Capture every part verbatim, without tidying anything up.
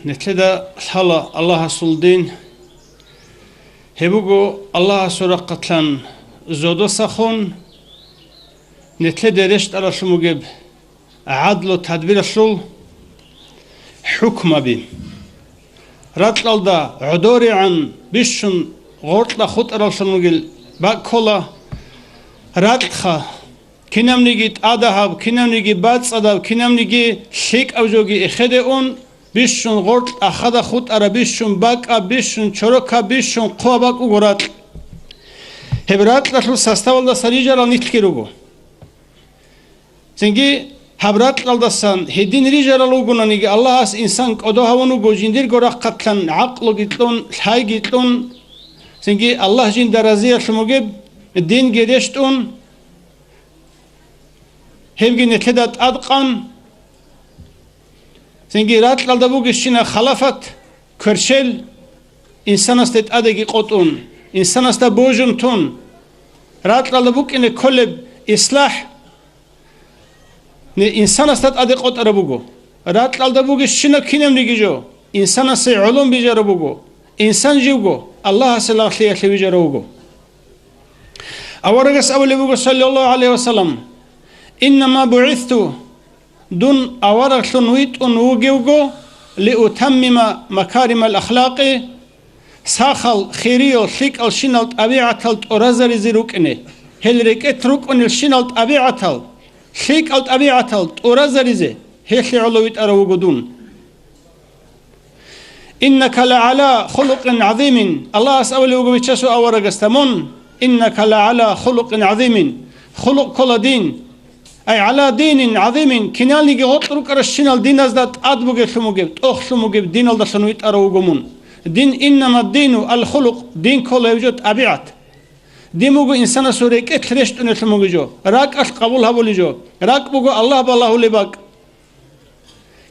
Нилъеда лъала Аллагьасул дин. Гьеб буго Аллагьасул рахъалъан зодосахун нилъеда рещтӀаралъун бугеб гӀадлу тадбиралъул хӀукмаби. Ракьалда гӀодоригӀан бищун гъоркьа хутӀаралъун ругел бакӀ ккола. Ракьха, кинабниги тӀадагьаб, кинабниги бацӀцӀадаб, кинабниги лъикӀаб жоги эхеде ун, бищун гъоркь ахада хутӀараб, бищун бакӀаб, бищун чорокаб, бищун хъугьаб бакӀ буго ракь. Гьеб ракьалъул составалдаса рижарал нилъги руго. Цинги гьаб ракьалдасан гьедин рижарал ругонаниги, Аллагьас инсан кӀодо гьавун вуго, жиндирго рахъалъан гӀакълуги кьун, лъайги кьун, цинги Аллагь жинда разиялъун бугеб динги рещтӀун, гьебги нилъеда тӀадкъан, цинги ракьалда бугищина халафат, кверщел, инсанасде тӀадеги къотӀун, инсанасда божун тун, ракьалда букӀине кколеб ислахӀ, не инсанасда тӀаде къотӀараб буго. Ракьалда бугищинаб кинабниги жо, инсанасе гӀолон бижараб буго, инсан живго Аллагьасе лагълъиялъе вижарав вуго. Аварагас абулеб буго, саллаллагьу гӀалайгьи вассалам: «Иннама бугӀисту», дун авараглъун витӀун вугевго, «лиутаммима макаримал ахлакъи», сахал, хириял, лъикӀалщинал тӀабигӀатал тӀуразаризе рукӀине, гьел рекӀелъ рукӀунелщинал тӀабигӀатал, лъикӀал тӀабигӀатал тӀуразаризе, гьелъие гӀоло витӀарав вуго дун. «Иннака лагӀала хулукъин гӀазимин», Аллагьас абулев вуго Бичасул аварагасда мун: «Иннака лагӀала хулукъин гӀазимин», хулукъ ккола дин, «ай гӀала динин гӀазимин», киналниги гъоркь рукӀаращинал диназда тӀад бугеблъун бугеб, тӀохлъун бугеб диналдалъун витӀарав вуго мун. Дин, «иннама дину ал-хулукъ», дин ккола гьев жо тӀабигӀат. Дин буго инсанасул рекӀелъ рещтӀунеблъун бугеб жо, ракӀалъ къабул гьабулеб жо, ракӀ буго Аллагь балагьулеб бакӀ.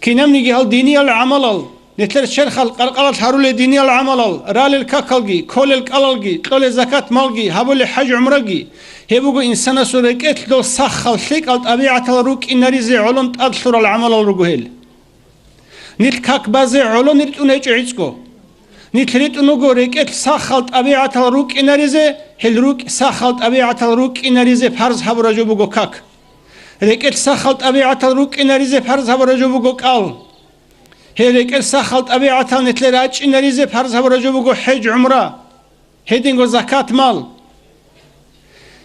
Кинабниги гьал диниял гӀамалал, нилъер черхалъ къаркъалалъ гьарулел диниял гӀамалал, ралел какалги, кколел кӀалалги, кьолел закат-малги, гьабулел хӀаж-гӀумраги, гьеб буго инсанасул рекӀелъ дол сахал, лъикӀал тӀабигӀатал рукӀинаризе гӀолон тӀад лъурал гӀамалал руго гьел. Нилъ как базе гӀоло ритӀун гьечӀо гӀицӀго. Нилъ ритӀун руго рекӀелъ сахал тӀабигӀатал рукӀинаризе, гьел рукӀ-, сахал тӀабигӀатал рукӀинаризе парз гьабураб жо буго как. РекӀелъ сахал тӀабигӀатал рукӀинаризе парз гьабураб жо буго кӀал. Гьел рекӀелъ сахал тӀабигӀатал нилъер рачӀинаризе парз гьабураб жо буго хӀеж-гӀумра, гьединго закат-мал.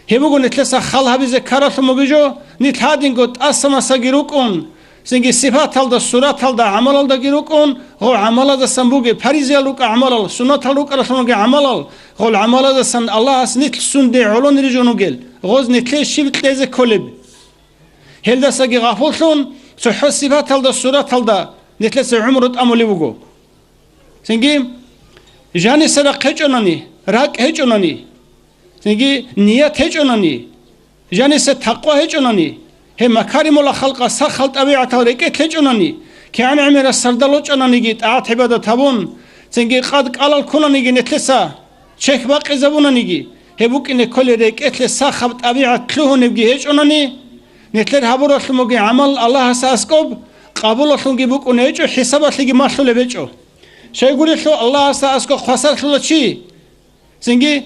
Гьеб буго нилъеца хал гьабизе ккаралъун бугеб жо, нилъ гьадинго тӀаса-масаги рукӀун, цинги сипаталда, сураталда, гӀамалалдаги рукӀун, гъо гӀамаладасан бугеб, паризиял рукӀа гӀамалал, суннатал рукӀаралъун ругел гӀамалал, гъол гӀамаладасан Аллагьас нилъ сунде гӀоло рижун ругел, гъоз нилъее щиб кьезе кколеб? Гьелдасаги гъафуллъун, цохӀо сипаталда, сураталда нилъеца гӀумру тӀамулеб буго. Цинги, жаниса рахъ гьечӀонани, ракӀ гьечӀонани, цинги, ният гьечӀонани, жаниса такъва гьечӀонани, гьеб макаримул ахлакъал сахал тӀабигӀатал рекӀелъ гьечӀонани, кигӀан гӀемерас сардал вачӀананиги, тӀагӀат-гӀибадат гьабун, цинги къад кӀалал ккунаниги нилъеца, чехь бакъизабунаниги, гьеб букӀине кколеб рекӀелъе сахаб тӀабигӀат лъугьунебги гьечӀонани, нилъер гьабуралъун бугеб гӀамал Аллагьасда аскӀоб къабулалъунги букӀун гьечӀо, хӀисабалъеги малъулеб гьечӀо. Щайгурелъул Аллагьасда аскӀоб хвасарлъула чи, цинги,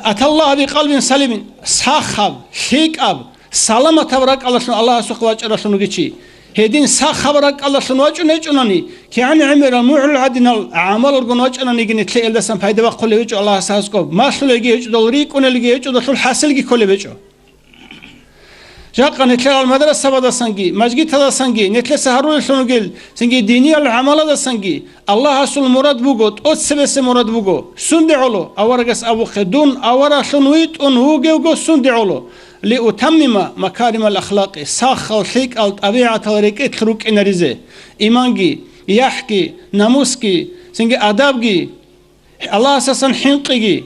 аталлагьа бикъалбин салимин, сахаб, лъикӀаб, саламатаб ракӀалдалъун Аллагьасухъе вачӀаралъун вугев чи. Гьедин сахаб ракӀалдалъун вачӀун гьечӀонани, кигӀан гӀемерал мугӀрул гӀадинал гӀамалалгун вачӀананиги нилъее гьелдасан пайда бахъулеб гьечӀо Аллагьасда аскӀоб, малъулелги гьечӀодал, рикӀкӀунелги гьечӀодалъул хӀасилги кколеб гьечӀо. Жакъа нилъерал мадрасабаздасанги, мажгитаздасанги, нилъеца гьарулеллъун ругел, цинги диниял гӀамаладасанги, Аллагьасул мурад буго, тӀоцебесеб мурад буго. Сунде гӀоло, аварагас абухъе, дун авараглъун витӀун вугевго сунде гӀоло, лиутаммима макаримал ахлакъи, сахал лъикӀал тӀабигӀатал рекӀелъ рукӀинаризе, иманги, яхӀги, намусги, цинги адабги, Аллагьасдасан хӀинкъиги,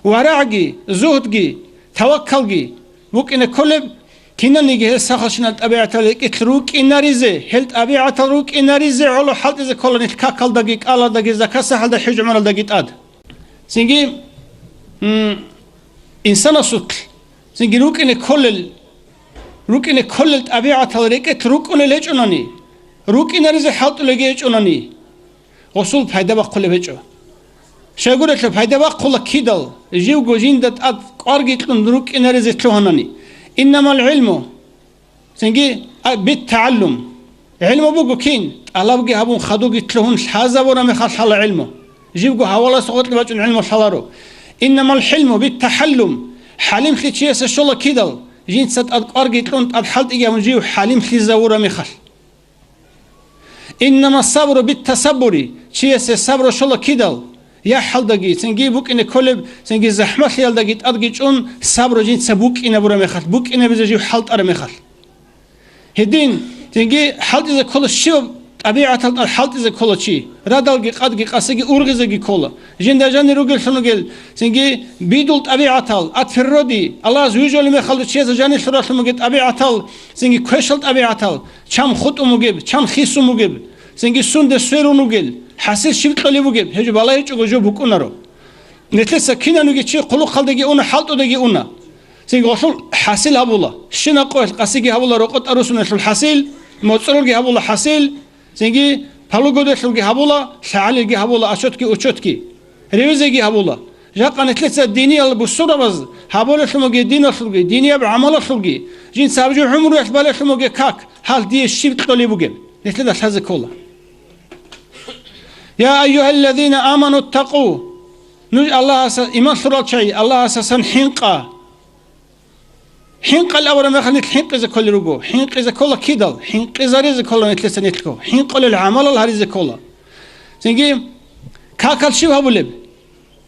варагӀги, зугьдги, таваккалги букӀине кколеб, киналниги гьел сахалщинал тӀабигӀатал рекӀелъ рукӀинаризе, гьел тӀабигӀатал рукӀинаризе гӀоло хӀалтӀизе ккола нилъ какалдаги, кӀалалдаги, закат-сахалда, хӀеж-гӀумралдаги тӀад. Цинги, м, инсанасулъ цинги рукӀине кколел, рукӀине кколел тӀабигӀатал рекӀелъ рукӀунел гьечӀонани, рукӀинаризе хӀалтӀулеги гьечӀонани, гъосул пайда бахъулеб гьечӀо. Щайгурелъул пайда бахъула кидал, живго жинда тӀад кӀварги кьун рукӀинаризе лъугьанани. Иннамал гӀилму, цинги, а, бит-тагӀаллум. ГӀилму буго кин, тӀалабги гьабун, хадуги лъугьун лъазабураб мехалъ лъала гӀилму. Живго гьавалас гъоркье бачӀун гӀилму лъаларо. Иннамал хӀилму бит-тахӀаллум. ХӀалимлъи чиясе щола кидал, жинца тӀад кӀварги кьун, тӀад хӀалтӀиги гьабун жив хӀалимлъизавураб мехалъ. Иннама сабру бит-тасаббури, чиясе сабру щола кидал, яхӀалдаги, цинги букӀине кколеб, цинги захӀмалъиялдаги тӀадги чӀун, сабру жинца букӀинабураб мехалъ, букӀинабизе жив хӀалтӀараб мехалъ. Гьедин, цинги хӀалтӀизе ккола щибаб тӀабигӀатал тӀад хӀалтӀизе ккола чи, радалги, къадги, къасиги, ургъизеги ккола. Жинда жанир ругеллъун ругел, цинги бидул тӀабигӀатал, от природы, Аллагьас вижулеб мехалда чиясе жанир лъураллъун бугеб тӀабигӀатал, цинги квешал тӀабигӀатал, чам хутӀун бугеб, чам хисун бугеб, цинги сунде сверун вугел, хӀасил щиб кьолеб бугеб, гьеб жо балагьичӀого жо букӀунаро. Нилъеца кинаниги чи хъулухъалдеги уна, хӀалтӀудаги уна. Цинги гъолъул хӀасил гьабула, щина къоялъ къасиги гьабула, рокъо тӀарусуналъул хӀасил, моцӀролги гьабула хӀасил, цинги палугодалъулги гьабула, лъагӀалилги гьабула, отчетги-учетги, ревизияги гьабула. Жакъа нилъеца диниял бусурабаз гьабулелъун бугеб диналъулги, динияб гӀамалалъулги, жинца гьаб жо гӀумруялъ балелъун бугеб как, гьал дие щиб кьолеб бугеб, нилъеда лъазе ккола. Я айюгьаллазина аману ттакъу! Нуж Аллагьасда иман лъурал чагӀи, Аллагьасдасан хӀинкъа! ХӀинкъал абураб мехалъ нилъ хӀинкъизе кколел руго. ХӀинкъизе ккола кидал, хӀинкъизаризе ккола нилъеца нилъго, хӀинкъулел гӀамалал гьаризе ккола. Цинги какал щиб гьабулеб?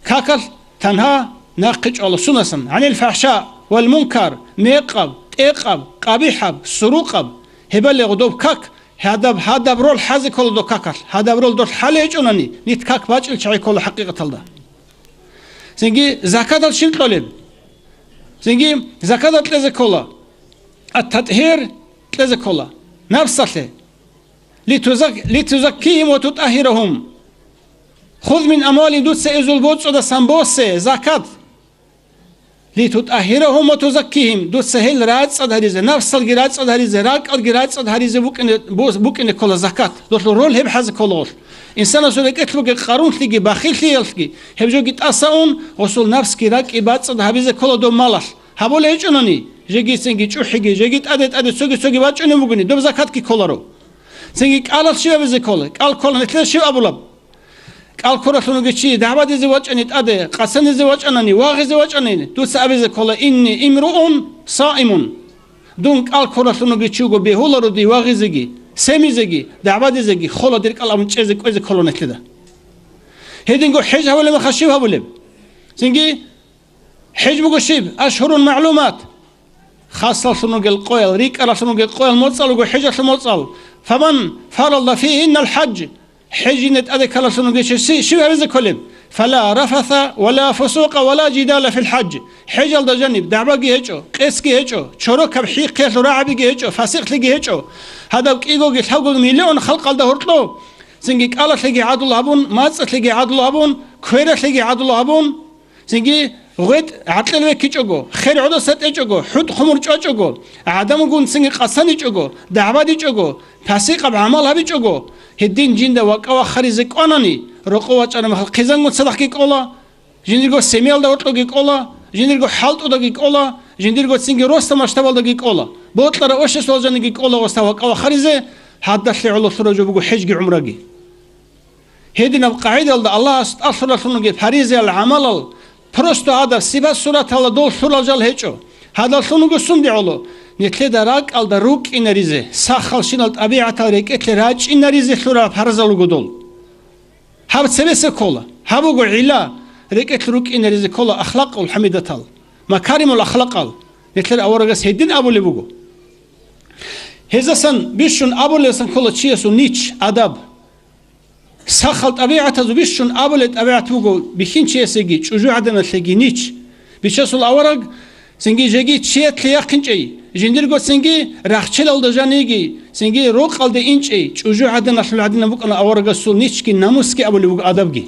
Какал тангьа нахъе чӀвала сунасан: гӀанил фахӀша вал мункар, мекъаб, тӀекъаб, къабихӀаб, сурукъаб. Гьебали гъодоб как, гьадаб, гьадаб роль хӀазе ккола доб какалъ, гьадаб роль долъ хӀале гьечӀонани, нилъ как бачӀел чагӀи ккола хӀакъикъаталда. Цинги закатал щиб кьолеб? Цинги закатал кьезе ккола. Ат-татгьир кьезе ккола напсалъе. Литузак-, литузаккигьим ва тутӀагьирагьум. Хуз мин амвалигьим, дуца гьезул боцӀудасан босе закат. ЛитутӀагьирагьум ва тузаккигьим, дуца гьел рацӀцӀад гьаризе, напсалги рацӀцӀад гьаризе, ракӀалги рацӀцӀад гьаризе букӀине, бу-, букӀине ккола закат. Долъул роль гьеб хӀазе ккола гъолъ. Инсанасул рекӀелъ бугеб къарунлъиги, бахиллъиялъги, гьеб жоги тӀаса ун, гъосул напсги ракӀги бацӀцӀад гьабизе ккола доб малалъ. Гьабулеб гьечӀонани, жегицинги чӀухӀиги, жеги тӀаде-тӀаде цоги-цоги бачӀунеб бугони, доб закатги кколаро. Цинги кӀалалъ щиб гьабизе ккола? КӀал ккола, нилъер щиб абулаб? КӀал ккуралъун вугев чи дагӀбадизе вачӀани тӀаде, къацанизе вачӀанани, вагъизе вачӀанани, дуца абизе ккола: «Инни имруун саимун». Дун кӀал ккуралъун вугев чи вуго, бегьуларо дие вагъизеги, семизеги, дагӀбадизеги, хола дир кӀал абун чӀезе кӀвезе ккола нилъеда. Гьединго хӀеж гьабулеб мехалъ щиб гьабулеб? Цинги ХӀеж буго щиб? Ашгьурун магӀлумат. Хасаллъун ругел къоял, рикӀкӀараллъун ругел къоял моцӀал руго хӀежалъул моцӀал. Фаман фарада фигьиннал хӀаж. ХӀеж жинда тӀаде ккараллъун ругев чи щиб гьабизе кколеб? Фала рафаса ва ла фусукъа ва ла жидала фил хӀаж. ХӀежалда жаниб дагӀбаги гьечӀо, къесги гьечӀо, чорокаб хӀихъиялъул рагӀабиги гьечӀо, фасикълъиги гьечӀо. Гьадаб кӀигоги лъабгоги миллион халкъалда гьоркьоб, цинги кӀалалъеги гӀадлу гьабун, мацӀалъеги гӀадлу гьабун, квералъеги гӀадлу гьабун, Цинги гъветӀ гӀакъил веккичӀого, хер гӀодоса тӀечӀого, хӀутӀ-хъумур чӀвачӀого, гӀадамгун цинги къасаничӀого, дагӀбадичӀого, пасикъаб гӀамал гьабичӀого, гьедин жинда вакӀа-вахаризе кӀванани, рокъов вачӀараб мехалъ хъизангун цадахъги кӀола, жиндирго семиялда гьоркьоги кӀола, жиндирго хӀалтӀудаги кӀола, жиндирго цинги росдал масштабалдаги кӀола, бокьараб обществоялда жаниги кӀола гъоста вакӀа-вахаризе, гьадалъе гӀоло лъураб жо буго хӀежги гӀумраги. Гьединаб къагӀидалда Аллагьас тӀалъураллъун ругел паризаял гӀамалал просто гьадаб сипат-сураталда дол лъурал жал гьечӀо. Гьадаллъун руго сунде гӀоло, нилъеда ракӀалда рукӀинаризе, сахалщинал тӀабигӀатал рекӀелъе рачӀинаризе лъурал парзал руго дол. Гьаб цебесеб ккола, гьаб буго гӀилла, рекӀелъ рукӀинаризе ккола ахлакъул хӀамидатал, макаримул ахлакъал. Нилъер аварагас гьедин абулеб буго. Гьезасан бищун абулебасан ккола чиясул нич, адаб. Сахал тӀабигӀатазул бищун абулеб тӀабигӀат буго бихьинчиясеги чӀужугӀаданалъеги нич. Бичасул авараг цинги жеги чиятлъи яхъинчӀей, жиндирго цинги рахчелалда жаниги, цинги рокъалде инчӀей, чӀужугӀаданалъул гӀадинаб букӀана аварагасул ничги намусги абулеб буго адабги.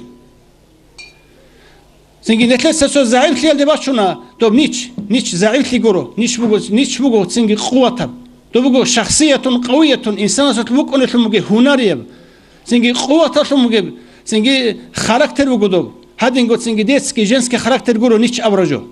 Цинги нилъеца цо загӀиплъиялде бачуна доб нич, нич загӀиплъи гуро, нич буго, нич буго цинги къуватаб. Доб буго шахсиятун къавиятун, инсанасулъ букӀунелъун бугеб гьунарияб, цинги къуваталъун бугеб, цинги характер буго доб. Гьадинго цинги детский, женский характер гуро нич абура жо.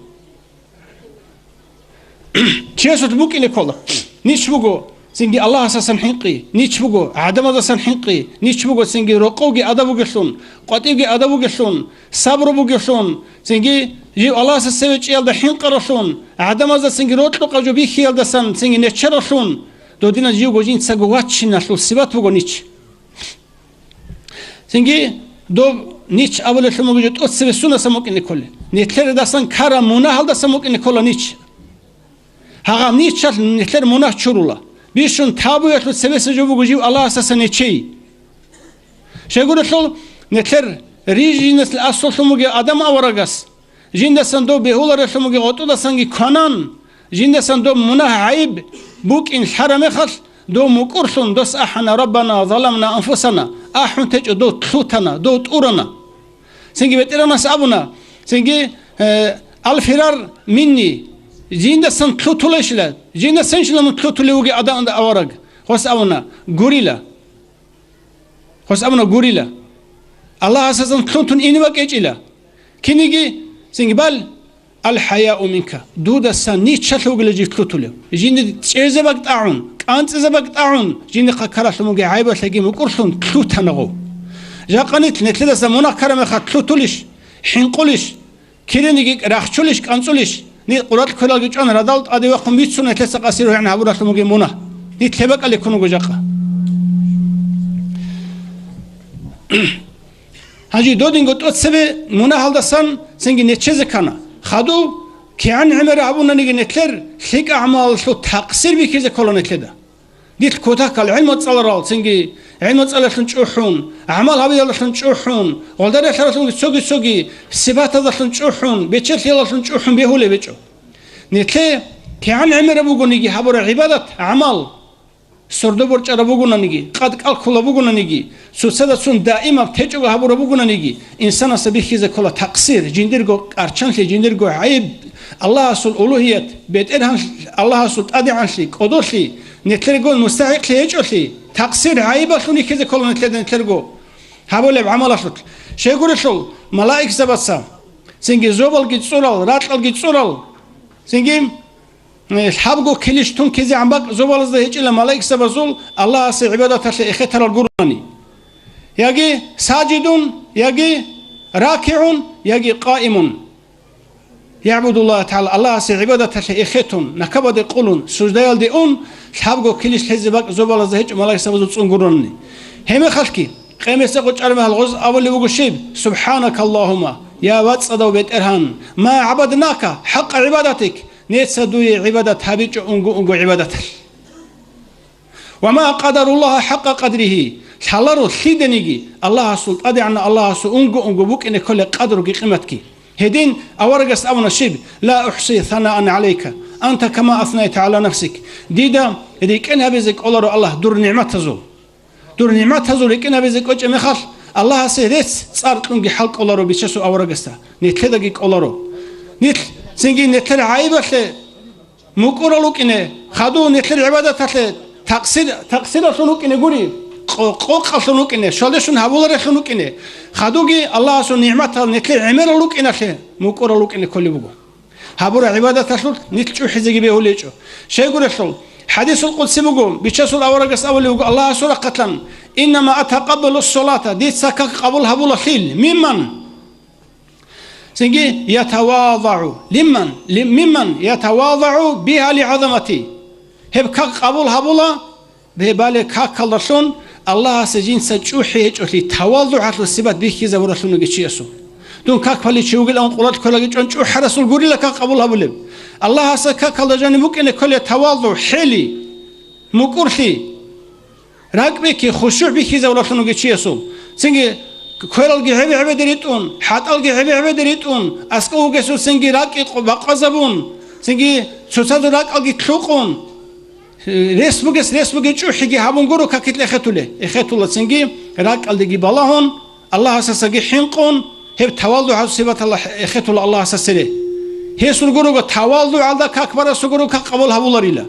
Чиясулъ букӀине ккола. Нич буго цинги Аллагьасасан хӀинкъи, нич буго гӀадамаздасан хӀинкъи, нич буго цинги рокъовги адаб бугелъун, къватӀивги адаб бугелъун, сабру бугелъун, цинги жив Аллагьасда цеве чӀиялда хӀинкъаралъун, гӀадамазда цинги рокьукъа жо бихьиялдасан цинги нечаралъун, додинан живго жинцаго вачиналъул сибат буго нич. Цинги доб нич абулелъун буго жо тӀоцебе сунасан букӀине кколел. Нилъередасан ккараб мунагьалдасан букӀине ккола нич. Гьагъаб ничалъ нилъер мунагь чурула. Бищун табуялъул цебеса жо буго жив Аллагьасаса нечей. Щайгурелъул нилъер рижинас асуллъун бугев адам аварагас, жиндасан дов бегьуларелъун бугев гъотӀудасанги кванан, жиндасан дов мунагь-гӀайиб букӀин лъараб мехалъ, дов мукӀурлъун дос ахӀана: «Раббана, заламна анфусана», ахӀун течӀо, дов лъутана, дов тӀурана. Цинги БетӀергьанас абуна, цинги, э, «Ал-фирар минни», жиндасан лъутулейщила, жиндасанщила мун лъутулев вугев адам авараг. Гъос абуна: «Гурила». Гъос абуна: «Гурила. Аллагьасасан лъутун ине бакӀечӀила». Киниги цинги бал: «Ал-хӀаяу минка». Дудасан ничалъ вугила жив лъутулев. Жинда чӀезе бакӀ тӀагӀун, кӀанцӀизе бакӀ тӀагӀун, жиндихъа ккаралъун бугеб гӀайбалъеги мукӀурлъун лъутана гъов. Жакъа нилъ нилъедаса мунагь ккараб мехалъ лъутулищ, хӀинкъулищ, кириниги рахчулищ, кӀанцӀулищ? Нилъ къуралъ кколалги чӀван, радал тӀаде вахъун бицун нилъеца къасир гьаниб гьабуралъун бугеб мунагь. Нилъ лъебакӀалде ккун вуго жакъа. Гьанже додинго тӀоцебе мунагьалдасан цинги нечезе ккана. Хадув кигӀан гӀемер гьабунаниги нилъер, лъикӀа гӀамалалъул такъсир бихьизе ккола нилъеда. Нилъ кутакал гӀилму цӀаларал цинги гӀилму цӀалалъун чӀухӀун, гӀамал гьабиялдалъун чӀухӀун, гъолдаралъаралъунги цоги-цоги сипатаздалъун чӀухӀун, бечелъиялдалъун чӀухӀун бегьулеб гьечӀо. Нилъе кигӀан гӀемераб бугониги гьабураб гӀибадат, гӀамал, сордо борчӀараб бугонаниги, къад кӀалккулаб бугонаниги, цоцазда цун даимаб течӀого гьабураб бугонаниги, инсанасда бихьизе ккола такъсир, жиндирго къарчанлъи, жиндирго гӀайиб, Аллагьасул улугьият, БетӀергьан, Аллагьасул тӀадегӀанлъи, кӀодолъи, нилъерго мустахӀикълъи гьечӀолъи, такъсир, гӀайибалъун рихьизе ккола нилъеда нилъерго гьабулеб гӀамалалъулъ. Щайгурелъул, малаикзабаца, цинги зобалги цӀурал, ракьалги цӀурал, цинги Э, лъабго килищ тункизегӀан бакӀ зобалазда гьечӀила малаикзабазул Аллагьасе гӀибадаталъе эхетарал гурони. Яги сажидун, яги ракигӀун, яги къаимун. ЯгӀбудуллагьа тагӀала, Аллагьасе гӀибадаталъе эхетун, накабаде къулун, суждаялде ун, лъабго килищ лъезе бакӀ зобалазда гьечӀо малаикзабазул цӀун гурони. Гьебмехалъги, къемеса къочӀараб мехалъ гъоз абулеб буго щиб: «Субханакаллагьума, я вацӀцӀадав БетӀергьан, ма гӀабаднака хӀакъа гӀибадатик», Неца дуе гӀибадат гьабичӀо унго-унго гӀибадаталъ. «Ва ма къадаруллагьа хӀакъа къадригьи», лъаларо лъиданиги Аллагьасул тӀадегӀанав Аллагьасул унго-унго букӀине кколеб къадруги къиматги. Гьедин аварагас абуна щиб: «Ла ухси санаан гӀалайка, анта кама аснайта гӀала нафсик». Дида рикӀкӀен гьабизе кӀоларо Аллагь дур нигӀматазул. Дур нигӀматазул рикӀкӀинабизе кӀочӀеб мехалъ, Аллагьасе рецц цӀар кьунги хӀал кӀоларо Бичасул аварагасда, нилъедаги кӀоларо. Нилъ цинги нилъер гӀайибалъе мукӀурал вукӀине, хадув нилъер гӀибадаталъе такъсир, такъсиралъун вукӀине гури, къо-, къокъалъун вукӀине, щвалдешун гьабуларелъун вукӀине, хадувги Аллагьасул нигӀматал нилъер гӀемерал рукӀиналъе мукӀурал вукӀине кколеб буго. Гьабураб гӀибадаталъулъ нилъ чӀухӀизеги бегьулечӀо. Щайгурелъул, хӀадисул къудси буго, Бичасул аварагас абулеб буго Аллагьасул рахъалъан: «Иннама атакъаббалу ссалата», дица как къабул гьабула лъил, мимман. Цинги, ятавазагӀу, лимман, ли-, мимман ятавазагӀу бигьа ли гӀазамати. Гьеб как къабул гьабула, Гьеб балеб какалдалъун Аллагьасе жинца чӀухӀи гьечӀолъи, таваллугӀалъул сипат бихьизабуралъун вугев чиясул. Дун как балев чи вугилан къуралъ кколаги чӀван чӀухӀарасул гурила как къабул гьабулеб. Аллагьасда какалда жаниб букӀине кколеб таваллугӀ, хӀели, мукӀурлъи, ракӀбекки, хушугӀ бихьизабуралъун вугев чиясул. Цинги квералги гӀебе-гӀебеде ритӀун, хӀатӀалги гӀебе-гӀебеде ритӀун, аскӀов вугесул цинги ракӀи къо-, бакъвазабун, цинги цоцазул ракӀалги лъукъун, Рес бугес, рес бугес чӀухӀиги гьабун гуро какилъ эхетуле. Эхетула цинги ракӀалдеги балагьун, Аллагьасасаги хӀинкъун, гьеб таваллугӀал сипаталда эхетула Аллагьасасере. Гьесул гурого таваллугӀалда как барасул гуро как къабул гьабуларила.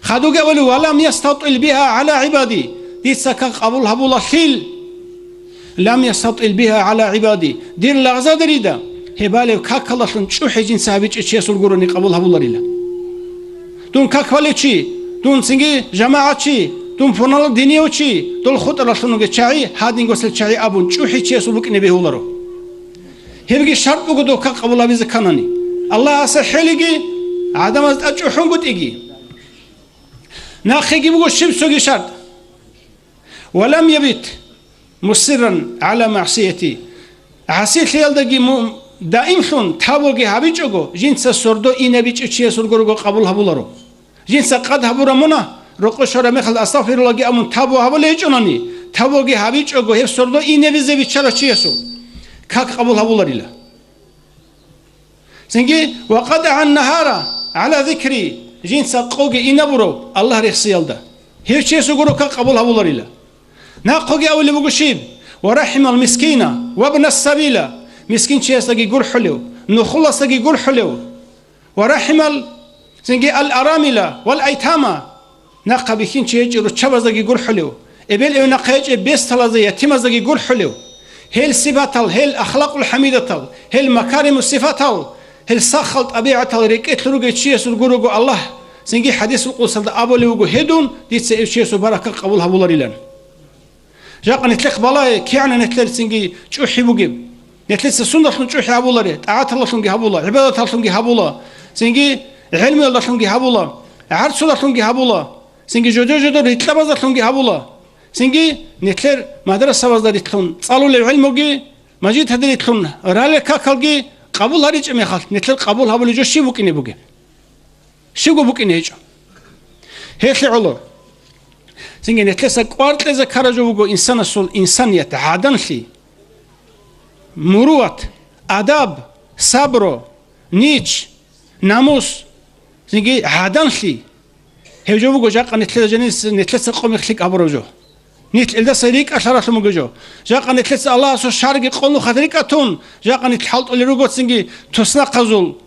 Хадуги абули: «Ва лам ястатӀил биха гӀала гӀибади», дица как къабул гьабулалъил, «лам ястатӀил биха гӀала гӀибади», дир лагъзадерида гьебалев какалдалъун чӀухӀи жинца гьабичӀев чиясул гурони къабул гьабуларила. Дун как балев чи, дун цинги жамагӀат чи, дун пурнала динияв чи, дол хутӀаралъун вугев чагӀи, гьадингосел чагӀи абун чӀухӀи чиясул букӀине бегьуларо. Гьебги шарт буго дов как къабул гьабизе кканани. Аллагьасе хӀелиги, гӀадамаз тӀачӀухӀунгутӀиги. Нахъеги буго щиб цоги шарт. «Ва лам ябит мусирран гӀала магӀсияти». ГӀасилъиялдаги му-, даимлъун тавбуги гьабичӀого, жинца сордо инабичӀев чиясул гурого къабул гьабуларо. Жинца къад гьабура мунагь, рокъо щвараб мехалда «Астагъфируллагьги» абун тавбу гьабулей гьечӀонани, тавбуги гьабичӀого, гьеб сордо инабизе биччарав чиясул как къабул гьабуларила. Цинги: «Ва къатӀагӀан нагьара гӀала зикри», жинца къоги инабурав Аллагь рехсиялда, гьев чиясул гуро как къабул гьабуларила. Нахъеги абулеб буго щиб: «Ва рахимал мискина, ва бнас сабила», мискинчиясдаги гурхӀулев, нухласдаги гурхӀулев, «ва рахимал», цинги «ал арамила вал айтама», нахъа бихьинчи гьечӀеб руччабаздаги гурхӀулев, эбел-эвел нахъа гьечӀеб бесдалазда, ятимаздаги гурхӀулев, гьел сипатал, гьел ахлакъул хӀамидатал, гьел макариму сифатал, гьел сахал тӀабигӀатал рекӀелъ ругев чиясул гурого Аллагь, цинги хӀадисул къудсалда абулев вуго гьедун, дица гьев чиясул баракат къабул гьабуларилан. Жакъа нилъехъ балагье, кигӀан нилъер цинги чӀухӀи бугеб. Нилъеца сундалъун чӀухӀи гьабуларе, тӀагӀаталдалъунги гьабула, гӀибадаталъунги гьабула, цинги гӀелмуялдалъунги гьабула, гӀарцудалъунги гьабула, цинги жодор-жодор рикьабаздалъунги гьабула, цинги нилъер мадрасабазда рилълъун цӀалулеб гӀелмуги, мажгиталде рилълъун ралел какалги къабул гьаричӀеб мехалъ, нилъер къабул гьабулеб жо щиб букӀине бугеб? Щибго букӀине гьечӀо. Гьелъие гӀоло. Цинги нилъеца кӀвар кьезе ккараб жо буго инсанасул инсаният, гӀаданлъи, муруват, адаб, сабру, нич, намус, цинги гӀаданлъи. Гьеб жо буго жакъа нилъеда жанис-, нилъеца къо-мех лъикӀ гьабураб жо. Нилъ илдаса рикӀкӀалъаралъун буго жо. Жакъа нилъеца Аллагьасул шарги къо-нухалъ рикӀкӀад тун, жакъа нилъ хӀалтӀулел руго цинги туснахъазул,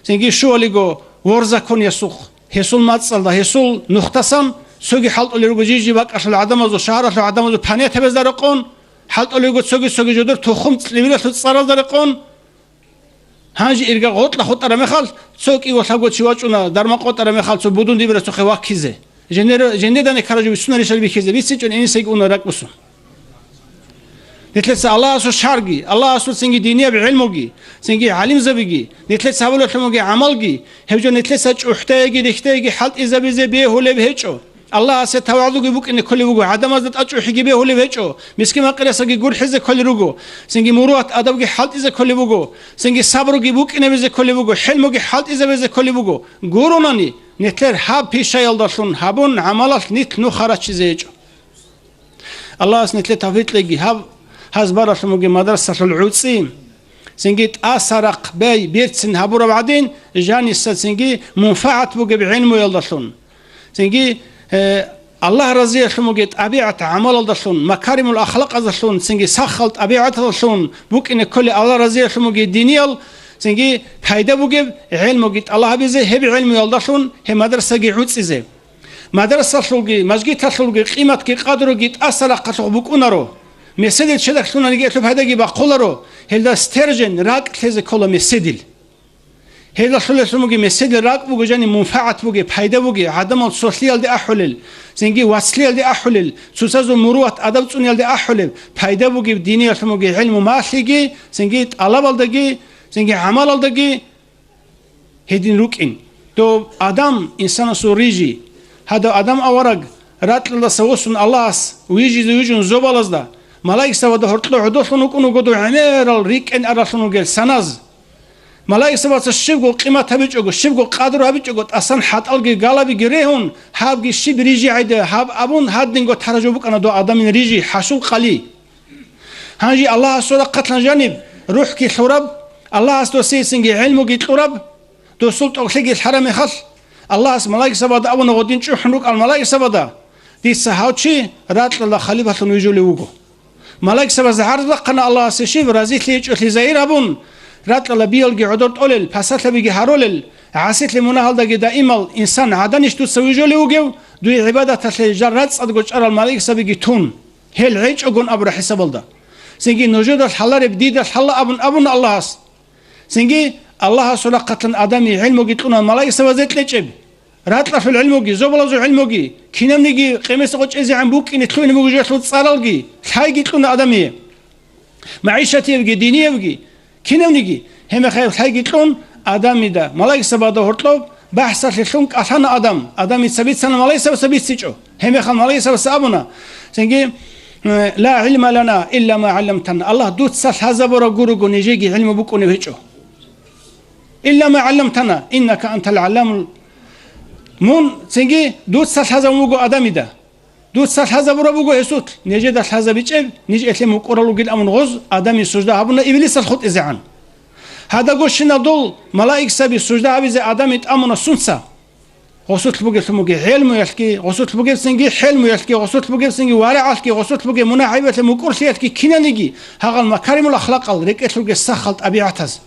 цинги щуалиго ворзакониясухъ, гьесул мацӀалда, гьесул нухдасан цоги хӀалтӀулел руго жив-жив бакӀалъул гӀадамазул, шагьаралъул гӀадамазул панетабазда рекъон, хӀалтӀулел руго цоги-цоги жодор тухум цӀливилалъул цӀаразда рекъон. Гьанже ирга гъоркьа хутӀараб мехалъ, цо кӀиго лъабго чи вачӀуна, дарман къотӀараб мехалъ цо будун дибирасухъе ваккизе. Жендер-, жендедани ккараб жо бицунарищали бихьизе, бицинчӀони гьенисеги уна ракӀбусун. Нилъеца Аллагьасул шарги, Аллагьасул цинги динияб гӀелмуги, цинги гӀалимзабиги, нилъеца гьабулелъун бугеб гӀамалги, гьеб жо нилъеца чӀухӀдайги рихьдайги хӀалтӀизабизе бегьулеб гьечӀо. Аллагьасе тавагӀзуги букӀине кколеб буго, гӀадамазда тӀачӀухӀиги бегьулеб гьечӀо, мискин-пакъирасаги гурхӀизе кколел руго, цинги муруват-адабги хӀалтӀизе кколеб буго, цинги сабруги букӀинабизе кколеб буго, хӀелмуги хӀалтӀизабизе кколеб буго. Гуронани, нилъер гьаб пишаялдалъун гьабун гӀамалалъ нилъ нух гьарачизе гьечӀо. Аллагьас нилъе тавфикъ кьеги гьаб, гьаз баралъун бугеб мадрасалъул гӀуцӀи, цинги тӀаса рахъ бай берцин гьабураб гӀадин, жаниса цинги мунфагӀат бугеб гӀелмуялдалъун. Цинги, э, Аллагь разиялъун бугеб тӀабигӀат-гӀамалалдалъун, макаримул ахлакъазалъун, цинги сахал тӀабигӀаталдалъун букӀине кколеб Аллагь разиялъун бугеб диниял, цинги пайда бугеб гӀелмуги тӀалаб гьабизе, гьеб гӀелмуялдалъун гьеб мадрасаги гӀуцӀизе. Мадрасалъулги, мажгиталъулги къиматги къадруги тӀаса рахъалъухъ букӀунаро. Меседил чедахъ лъунаниги гьелъул пайдаги бахъуларо, гьелда стержень, ракӀ лъезе ккола меседил. Гьелдалъулелъун бугеб меседил ракӀ буго жаниб мунфагӀат бугеб, пайда бугеб, гӀадамал цолъиялде ахӀулел, цинги вацлъиялде ахӀулел, цоцазул муруват-адаб цӀуниялде ахӀулеб, пайда бугеб диниялъун бугеб гӀелму малъиги, цинги тӀалабалдаги, цинги гӀамалалдаги гьедин рукӀин. Дов Адам, инсанасул рижи. Гьадав Адам авараг ракьалдаса восун Аллагьас вижизе вижун зобалазда, малаикзабазда гьоркьо гӀодолъун вукӀун вуго дов гӀемерал рикӀкӀен аралъун вугел саназ. Малаикзабаца щибго къимат гьабичӀого, щибго къадру гьабичӀого, тӀасан хӀатӀалги галабиги регьун, гьабги щиб рижи гӀайда, гьаб абун, гьадинго таражу букӀана дов Адамил рижи, хӀашул къали. Гьанже Аллагьасул рахъалъан жаниб рухӀги лъураб, Аллагьас досиецинги гӀелмуги кьураб, досул тӀокӀлъиги лъараб мехалъ, Аллагьас малаикзабада абуна гъодин чӀухӀун рукӀал малаикзабада: «Дица гьав чи ракьалда халифалъун вижулев вуго». Малаикзабаз гӀарз бахъана Аллагьасе щиб разилъи гьечӀолъи загьир гьабун, ракьалда биялги гӀодор тӀолел, пасалъабиги гьаролел, ГӀасилъи мунагьалдаги даимал инсан гӀаданищ дуца вижулев вугев, дуе гӀибадаталъе жал рацӀцӀадго чӀарал малаиксабиги тун, гьел гӀечӀогун абура хӀисабалда. Цинги нужеда лъалареб дида лъала абун абуна Аллагьас. Цинги Аллагьасул рахъалъан адамие гӀилмуги кьуна малаиксабазе кьечӀеб. Ракьалъул гӀилмуги, зобалазул гӀилмуги, кинабниги къемес къо чӀезегӀан букӀине лъугьине буго жоялъул цӀаралги, лъайги кьуна адамие. МагӀишатиябги, диниябги, кинабниги, гьеб мехалъ лъайги кьун, адамида, малаиксабада гьоркьоб бахӀсалъе лъун кӀалъана адам, адамица бицана малаиксабаца бицичӀо. Гьеб мехалъ малаиксабаца абуна, цинги, э, «Ла гӀилма лана илла ма гӀалламтана». Аллагь, дуца лъазабураб гурого нижеги гӀилму букӀунеб гьечӀо. «Илла ма гӀалламтана, иннака антал гӀалламул». Мун, цинги, дуца лъазабун буго адамида. Дуца лъазабураб буго гьесулъ, нижеда лъазабичӀеб, ниж элъе мукӀурал ругин абун гъоз адамие сужда гьабуна иблисалъ хутӀизегӀан. Гьадагощинал дол малаиксаби сужда гьабизе адамие тӀамуна сунца? Гъосулъ бугеблъун бугеб гӀелмуялъги, гъосулъ бугебцинги хӀелмуялъги, гъосулъ бугебцинги варагӀалъги, гъосулъ бугеб мунагь-гӀайибалъе мукӀурлъиялъги кинаниги, гьагъал макаримул ахлакъал, рекӀелъулги сахал тӀабигӀатаз.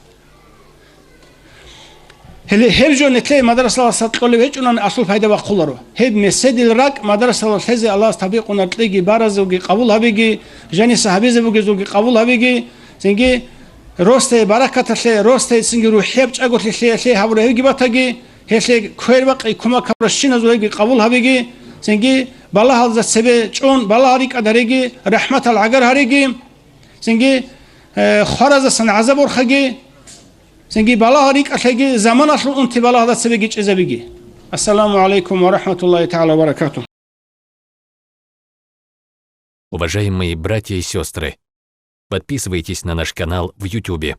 Гьеле гьеб жо нилъее мадрасалдаса кьолеб гьечӀунани аслу пайда бахъуларо. Гьеб меседил ракӀ мадрасалда лъезе Аллагьас тавпикъ кьеги, баразулги къабул гьабиги, жаниса гьабизе бугезулги къабул гьабиги, цинги росте баракаталъе, росте цинги рухӀияб чӀаголъи лъеялъе гьабураб гьебги батаги, гьелъе квербакъи кумак гьабуращиназул гьебги къабул гьабиги, цинги балагьалдаса цебе чӀун, балагьал рикӀкӀад гьариги, рахӀматал гӀагар гьариги, цинги, э, хваразасан гӀазаб борхаги, цинги балагьал рикӀкӀалъеги, заманалъул унти балагьалда цебеги чӀезабиги. Ассаламу гӀалайкум ва рахӀматуллагьи тагӀала ва баракатугь. Уважаемые братья и сестры, подписывайтесь на наш канал в Ютубе.